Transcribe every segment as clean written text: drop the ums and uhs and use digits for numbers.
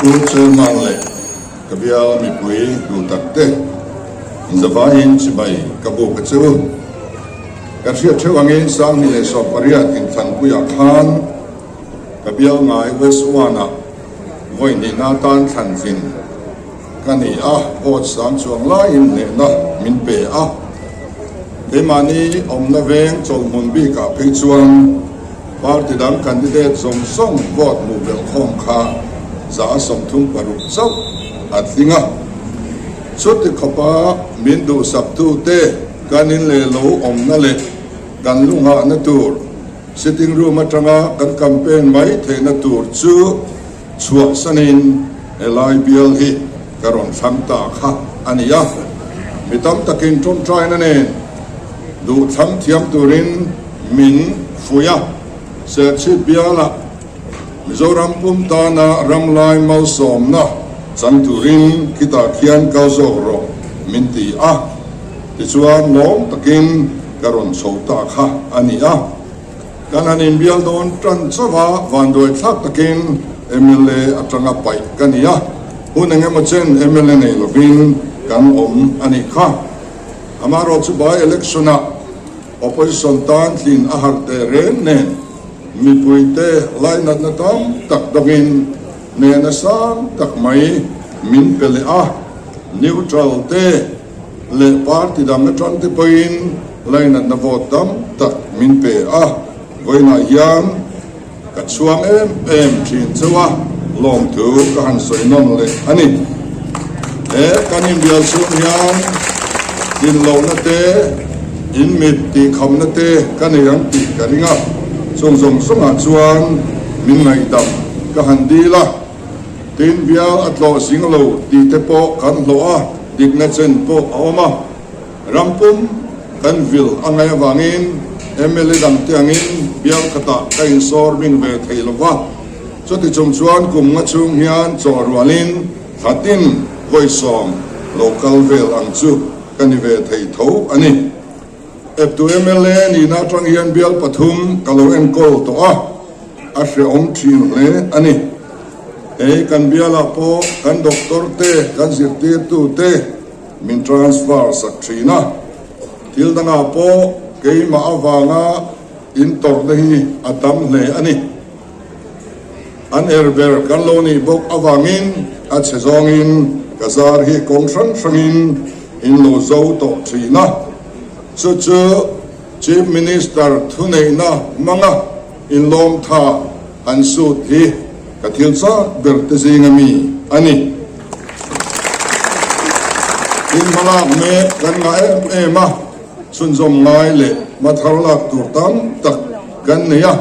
Pu Chairman leh ka bial mipui duh tak te, inzavaiin chibai ka buk a che u. Kan hriat theuh angin 2018 inthlanpuiah khan ka bial ngai West One-ah vawi hnihna atan thlan tlin ka ni a, vote sang chuang laiin hnehna min pe a. Keimahni awmna veng chawlhmun bikah phei chuan party dang candidate zawng zawng vote hmuh belhkhawm kha 36 chauh a tling a. Chuti khawpa min duhsaktute kan in leh lo awmna leh kan lunghahna tur sitting room atanga kan campaign mai theihna tur chu chhuahsanin helai bial hi ka rawn thlang ta kha a ni a. Mi tam takin tawngtaina nen duh thlang thiam turin min fuih a, Serchhip bialah Mizoram pum tana ramlai malsawmna chang turin khitah khian kal zawk rawh min ti a, tichuan lawm takin ka rawn chho ta kha a ni a. Kan han inbial dawn tan chauh a, vanduai thlak takin mla atanga paih ka ni a, hun eng emaw chen mla nei lovin kan awm a nih kha. Amaherawhchu by election-ah Opposition tan tlin a harh teh reng nen mipuite lainatna tam tak dawngin hnehna sang tak mai min pe leh a, neutral te leh party dang atang te pawhin lainatna vote tam tak min pe a, vawiinah hian Ka chhuang em em thin chauh a, lawmthu ka han sawi nawn leh a ni. He kan inbial chhung hian dinlohna te, in mit tihkhamna te ka nei ang tih ka ring a, chung zawng zawngah chuan min ngaihdam ka han dil a. Tin, bial a tlawh zing lo tih te pawh kan hlawh a, dikna chen pawh a awm a. Ram pum kan vil a ngaih avangin mla dangte angin bial khatah ka insawr bing ve thei lo va, chuti chung chuan kum nga chhung hian chaw rualin thlatin vawi sawm lo kal vel ang chu ka ni ve thei tho a ni. Eptu mla nihna atang hian bial pathum ka lo enkawl tawh a, a hrehawm thin hle a ni. Hei kan bialah pawh kan doctor te, kan zirtirtu te, Min transfer sak thin a, thil dangah pawh keimah avanga in tawrhna hi a tam hle a ni. An er ber kan lo nih bawk avangin a chhe zawngin ka zar hi kawng hrang hrangin in lo zo tawh thin a, chu chu Chief Minister thuneihna hmanga inlawmtha an sut hi ka thil chak ber te zinga mi a ni. Tin hmalak mek kan ngah em em a, chhunzawm ngai leh hmathar lak tur tam tak kan nei a,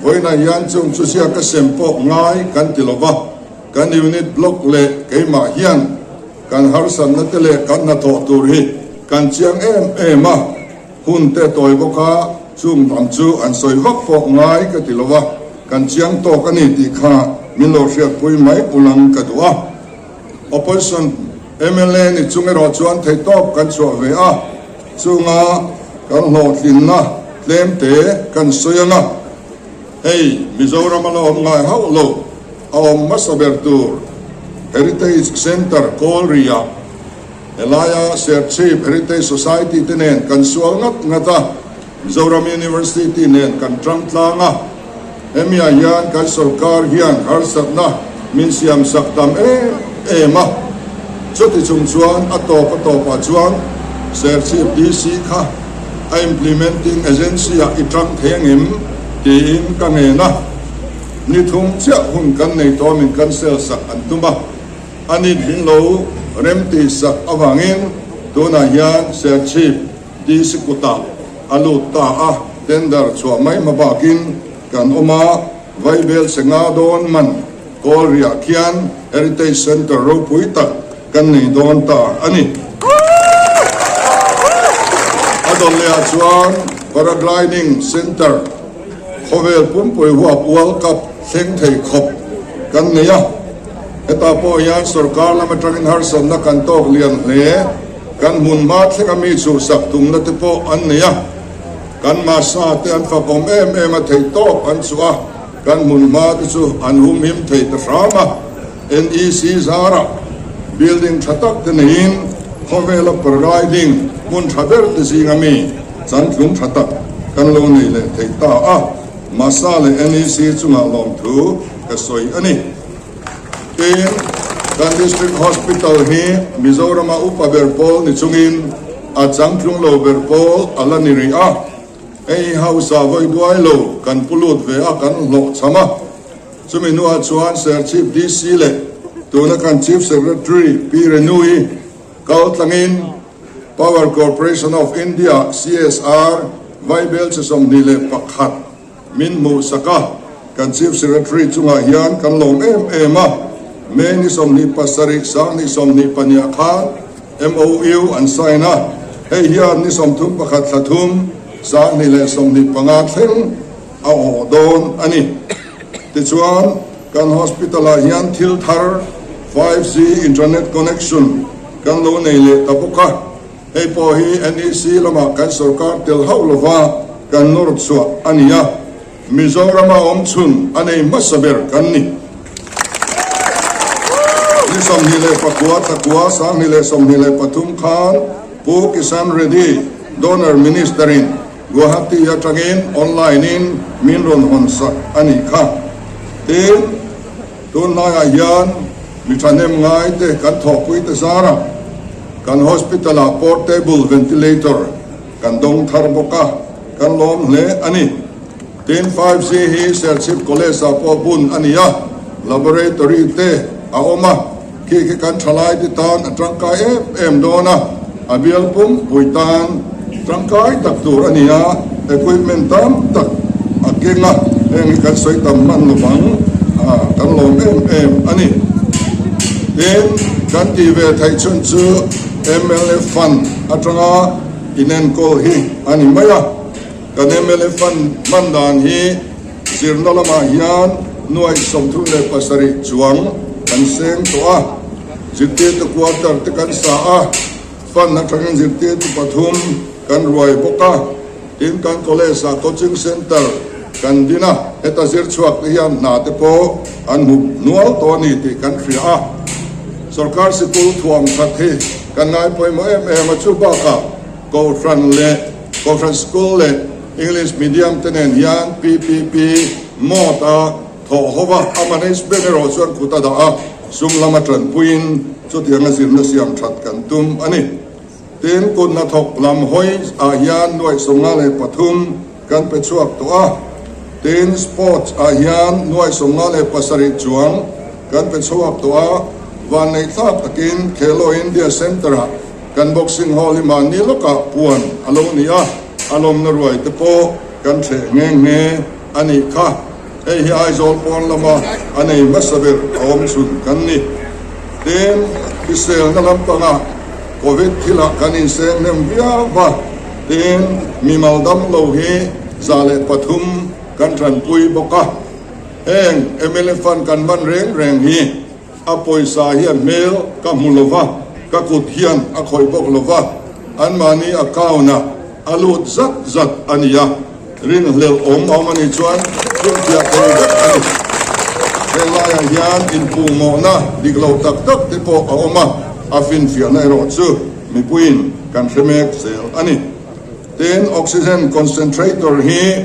vawiinah hian chung chu ziak ka sem pawh ngai kan ti lo va, kan unit block leh keimah hian kan harsatna te leh kan hnathawh tur hi kan chiang em em a. Hun te tawi bawk a, chung lam chu an sawi vak pawh ngai ka ti lo a, kan chiang tawk a ni tih kha min lo hriatpui mai ulang ka duh a. Opposition mla ni chung erawh chuan theihtawp kan chhuah ve a, chunga kan hlawhtlinna tlem te kan sawi ang a, hei Mizoram a la awm ngai hauh lo, a awm hmasa ber tur Heritage Centre Kawlri-ah Helaia Serchhip Heritage Society te nen kan sual ngat ngat a, Mizoram University nen kan tang tlang a. Hemiah hian kan sorkar hian harsatna min siam sak tam em em a. Chuti chung chuan a tawp a tawpah chuan Serchhip DC kha a implementing agency ah i tang thei angem tiin ka ngen a. Ni thum chiah hun kan nei tawh min cancel sak an tum a. A ni tling lo remti sak avangin tunah hian Serchhip DC kutah a lut ta a, tender chhuah mai hma bakin kan awm a, Vaibel Senga dawn man Kawlriah khian Heritage Centre ropui tak kan nei dawn ta a ni. A dawlehah chuan Paragliding Centre khawvel pumpui huap World Cup thleng thei khawp kan nei a. Hetah pawh hian sorkar lam atangin harsatna kan tawk lian hle. Kan hmun hma thlenga mi chhuhsak tumna te pawh an nei a. Kan masa te an fakawm em em a, theihtawp an chhuah a, kan hmun hma te chu an humhim thei ta hram a. NEC zarah building tha tak te neiin khawvela paragliding hmun tha ber te zinga mi chantlung tha tak kan lo nei leh thei ta a, MASA leh NEC chungah lawmthu ka sawi a ni. Tin, kan District Hospital hi Mizorama upa ber pawl ni chungin a changtlung lo ber pawl a la ni rih a, hei hi hausa vawi duai lo kan pu lut ve a kan hlawh cham a. Chumi hnuah chuan Serchhip DC leh tuna kan Chief Secretary Pi Renui kal tlangin Power Corporation of India, CSR, Vaibel chi 21 Min hmuhsak a, kan Chief Secretary chungah hian kan lawm em em a, May ni 27 sang ni 22 ah khan MOU an sign a, hei hian ni 31 thla thum sang hnih leh 25 thleng a awh dawn a ni. Tichuan, kan hospital ah hian thil thar 5G internet connection kan lo nei leh ta bawk a. Hei pawh hi NEC lamah kan sorkar tel hauh lova kan nawr chhuah a ni a, Mizorama awm chhun a nei hmasa ber kan ni. Ni 29 thla kua 2023 khan Pu Kishan Reddy, Donor Minister-in Guwahati atangin online-in min rawn hawn sak a nih kha. Tin, tunlaiah hian mi thahnem ngaite kan thawhpuite zarah Kan hospital ah portable ventilator kan dawng thar bawk a, kan lawm hle a ni. Tin, 5G hi Serchhip College ah pawh bun a ni a, laboratory te a awm a, khi khi kan thalai te tan a tangkai em em dawn a, a bial pumpui tan tangkai tak tur a ni a, equipment tam tak a keng a, heng hi kan sawi tam hman lo vang, kan lawm em em a ni. Tin, kan tih ve theih chhun chu mla Fund atanga inenkawl hi a ni mai a. Kan mla Fund hman dan hi zirna lamah hian nuaih 37 chuang kan seng tawh a, zirtirtu quarter te kan sa a, Fund atangin zirtirtu pathum kan ruai bawk a. Tin, kan college ah coaching centre kan din a, heta zir chhuak te hian hna te pawh an hmu hnual tawh a ni tih kan hria a. Sorkar sikul thuam that hi kan ngai pawimawh em em a, chu bakah Kohhran leh Kohhran School leh English medium te nen hian PPP mode a thawh ho va, a management erawh chuan kut a dah a, sum lama tanpuiin chutianga zirna siam that kan tum a ni. Tin, kut hnathawk lam hawi ah hian nuaih 53 kan pe chhuak tawh a, tin, sports ah hian nuaih 57 chuang kan pe chhuak tawh a, vanneih thlak takin Khelo India Centre ah kan boxing hall hi mahni lawkah puan a lo ni a, a lawmna ruai te pawh kan thleh nghe nghe a nih kha. Hei hi Aizawl pawn lama a nei hmasa ber a awm chhun kan ni. Tin, hriselna lampangah Covid thilah kan inseng hnem viau va, tin, mimal dam lo hi 103 kan tanpui bawk a. Heng mla Fund kan hman reng reng hi a pawisa hian hmel ka hmu lo va, ka kut hian a khawih bawk lo va, anmahni account-ah a lut zat zat a ni a. Rinhlelh awm awm a nih chuan chhunchhiah thei vek a ni. Heng laiah hian inpuhmawhna dik lo tak tak te pawh a awm a, a finfiahna erawh chu mipuiin kan hre mek zel a ni. Tin, oxygen concentrator hi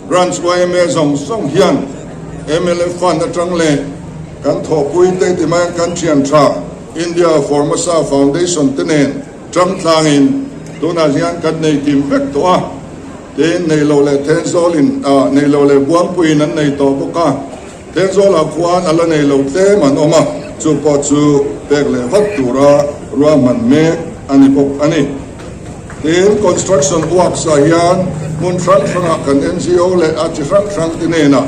Branch yma zawng zawng hian mla Fund atang leh kan thawhpui te ti mai kan thian tha India Formosa Foundation te nen Tangtlangin tunah hian kan nei kim vek tawh a, tin nei lo leh Thenzawlin ah nei lo leh Buangpuiin an nei tawh bawk a, Thenzawlah khuan a la nei lo tlem an awm a, chu pawh chu pek leh vat tura ruahman mek a ni bawk a ni. Tin, construction works ah hian hmun hrang hrangah kan NGO leh a chi hrang hrang te hnenah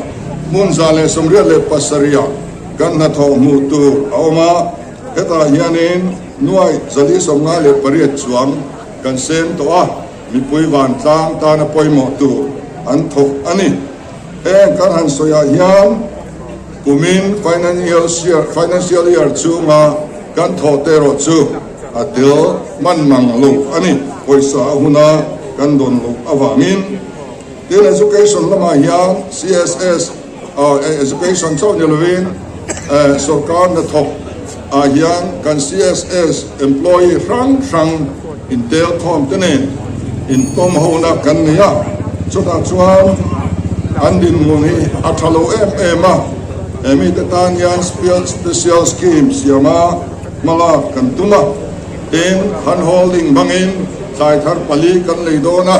hmun 187 ah kan hnathawh hmuh tur a awm a, Hetah hianin nuai 458 chuang kan seng tawh a, mipui vantlang tana pawimawh tur an thawk a ni. Heng kan han sawiah hian kumin financial year chhunga kan thawh te erawh chu a tel hman mang lo a ni, pawisa a huna kan dawn loh avangin. Tin, education lamah hian CSS education chauh ni lovin. Sorkar hnathawk ah hian kan CSS employee hrang hrang intel khawm te nen intawm hona kan nei a, chutah chuan an dinhmun hi a tha lo em em a, he mite tan hian special scheme siama hmalak kan tum a, tin hand holding hmangin thlai thar pali kan lei dawn a,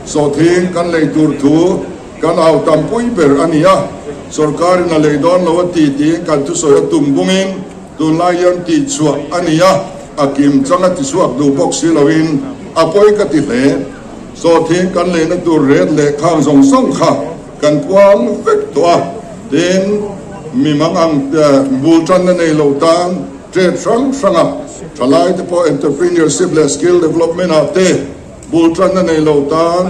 sawhthing kan lei tur thu Kan au tampui ber a ni a, sorkarin a lei dawn lo a ti tiin kan thusawi a tum bungin tunlai hian tihchhuah a ni a, a kim chang a tichhuak duh bawk si loin a pawi ka ti hle. Sawhthing kan leina tur ret leh khang zawng zawng kha kan puang vek tawh a, tin mi mang ang bul tanna nei lo tan trade hrang hranga thalaite pawh entrepreneurship leh skill development ah te bul tanna nei lo tan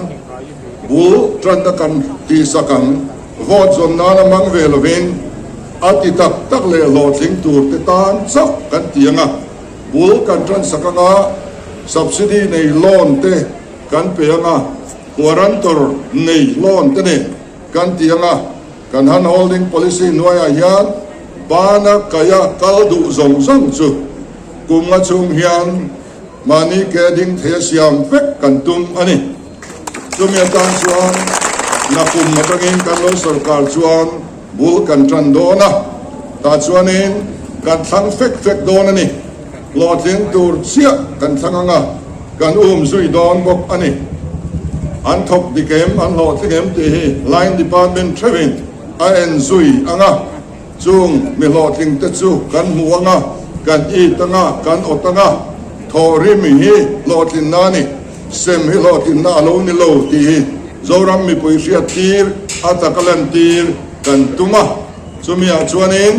Bul tanna kan tihsak ang, vote zawn nana hmang ve lovin a ti tak tak leh hlawhtling tur te tan chauh kan ti ang a, bul kan tansak ang a, subsidy nei loan te kan pe ang a, guarantor nei loan te nen kan ti ang a, kan hand holding policy hnuaiah hian bana kaia kal duh zawng zawng chu kum nga chhung hian mahni ke ding thei a siam vek kan tum a ni. Chumi atan chuan nakum atangin kan lo sorkar chuan bul kan tan dawn a, tah chuanin kan thlang fek fek dawn a ni. Hlawhtling tur chiah kan thlang ang a, kan um zui dawn bawk a ni. An thawk dik em, an hlawhtling em tih hi line department theuhin a en zui ang a, Chung mi hlawhtlingte chu kan hmu ang a, kan it ang a, kan awt ang a, thawhrim hi hlawhtlinna a ni, sem hi hlawhtlinna a lo ni lo tih hi Zoram mipui hriattir a taka lantir kan tum a. Chumiah chuanin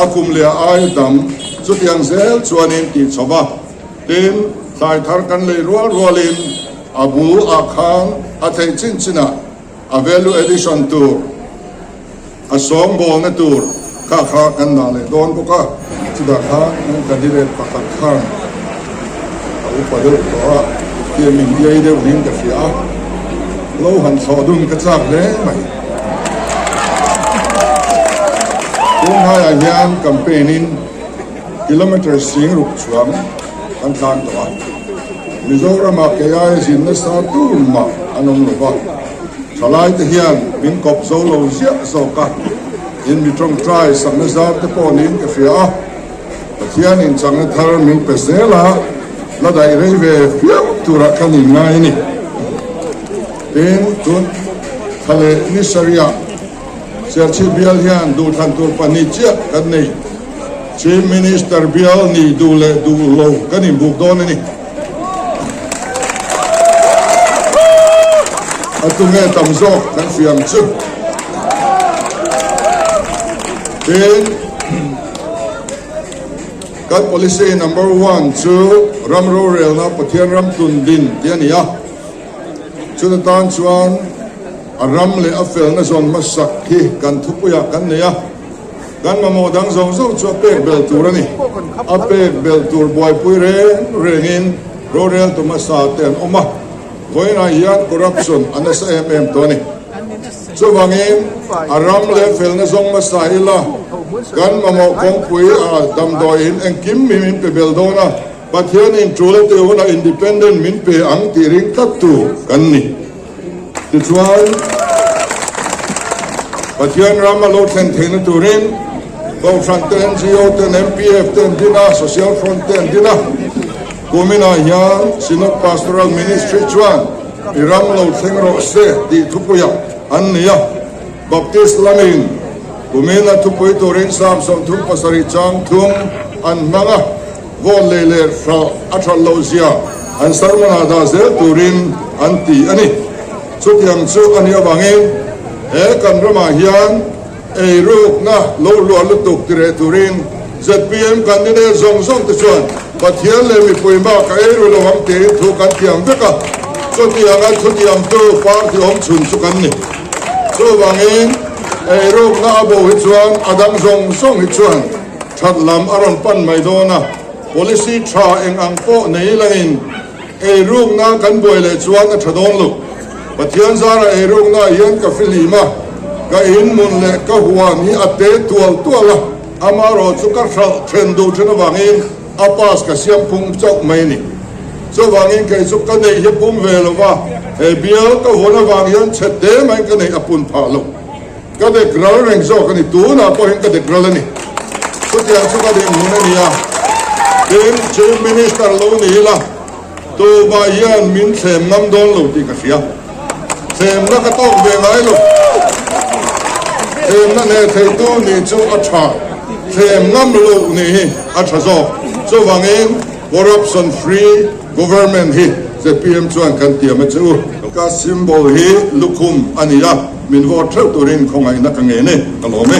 a kum leh a ai dam chutiang zel chuanin tih chho va, tin thlai thar kan lei rual rualin a bul ah khan a theih chin chinah a value addition tur, A sawngbawlna tur kha kha kan dah leh dawn bawk a, chutah khan kan candidate pakhat khan a upa deuh tawh a, tia min iai deuh niin ka hria a, lo han thlawh dun ka chak hle mai. Tun hnaiah hian campaign in kilometre sing ruk chuang kan tlan tawh a, Mizoramah kei aia zin nasa tur mah an awm lo va. Thalaite hian min kawp zo lo ziah zawk a, in mi tawngtai sakna zar te pawh niin ka hria a, Pathianin chakna thar min pe zel a, la daih rei ve viau turah khan in ngai a ni. Tin, tun thla leh ni sarihah Serchhip bial hian duhthlan tur pahnih chiah kan nei. Chief Minister bial nih duh leh duh lo kan inbuk dawn a ni. A tunge tam zawk kan hria ang chu. Tin, kan policy number one chu ram rorelna Pathian ram tun din tih a ni a. Chuta tan chuan a ram leh a felna zawn hmasak hi kan thupuiah kan nei a. Kan mamawh dang zawng zawng chu a pek belh tur a ni. A pek belh tur buaipui reng rengin rorel tu hmasa te an awm a, vawiinah hian corruption a nasa em em tawh a ni. Chuvangin a ram leh felna zawng hmasa ila kan mamawh kawngpui a damdawiin engkim mi min pe belh dawn a, Pathianin tul a tih hunah independent min pe ang tih ring tlat tu kan ni. Tichuan, Pathian ram a lo thlen theihna turin Kohhran te, NGO te, MPF te an din a, Social Front te an din a. Kuminah hian Synod Pastoral Ministry chuan i ram lo thleng rawh se tih thupuiah an nei a. Baptist lamin kumina thupui turin Psalm 37 chang thum an hmang a. Vawn lei leh hralh a that loh zia an sermon ah dah zel turin an ti a ni. Chutiang chu a nih avangin he kan ramah hian eirukna lo hluah lutuk ti reh turin zpm candidate zawng zawng te chuan Pathian leh mipui mah ka eiru lo ang tiin thu kan tiam vek a, chutianga thutiamtu party awmchhun chu kan ni. Chuvangin eirukna a bo hi chuan a dang zawng zawng hi chuan That lam a rawn pan mai dawn a, policy tha eng ang pawh nei langin eirukna kan buai leh chuan a tha dawn lo. Pathian zara eirukna ah hian ka fihlim a. Ka inhmun leh ka huan hi a te tual tual a, amaherawhchu ka hralh then duh then avangin a pass ka siam phung chauh mai a ni. Chuvangin kei chu ka neih hi pum ve lo va, he bial ka vawn avang hian chhe te maiin ka neih a pun phah lo. Ka dek ral reng zawk a ni, tunah pawhin ka dek ral a ni. Chutiang chu ka dinhmun a ni a, tin Chief Minister lo ni ila Tumah hian min thlem ngam dawn lo tih ka hria. Thlemna ka tawk ve ngai lo. Thlemna hneh theitu nih chu a tha, thlem ngam loh nih hi a tha zawk. Chuvangin corruption free government hi zpm chuan kan tiam a che u. Ka symbol hi lukhum a ni a, min vote theuh turin khawngaihna ka ngen e, ka lawm e.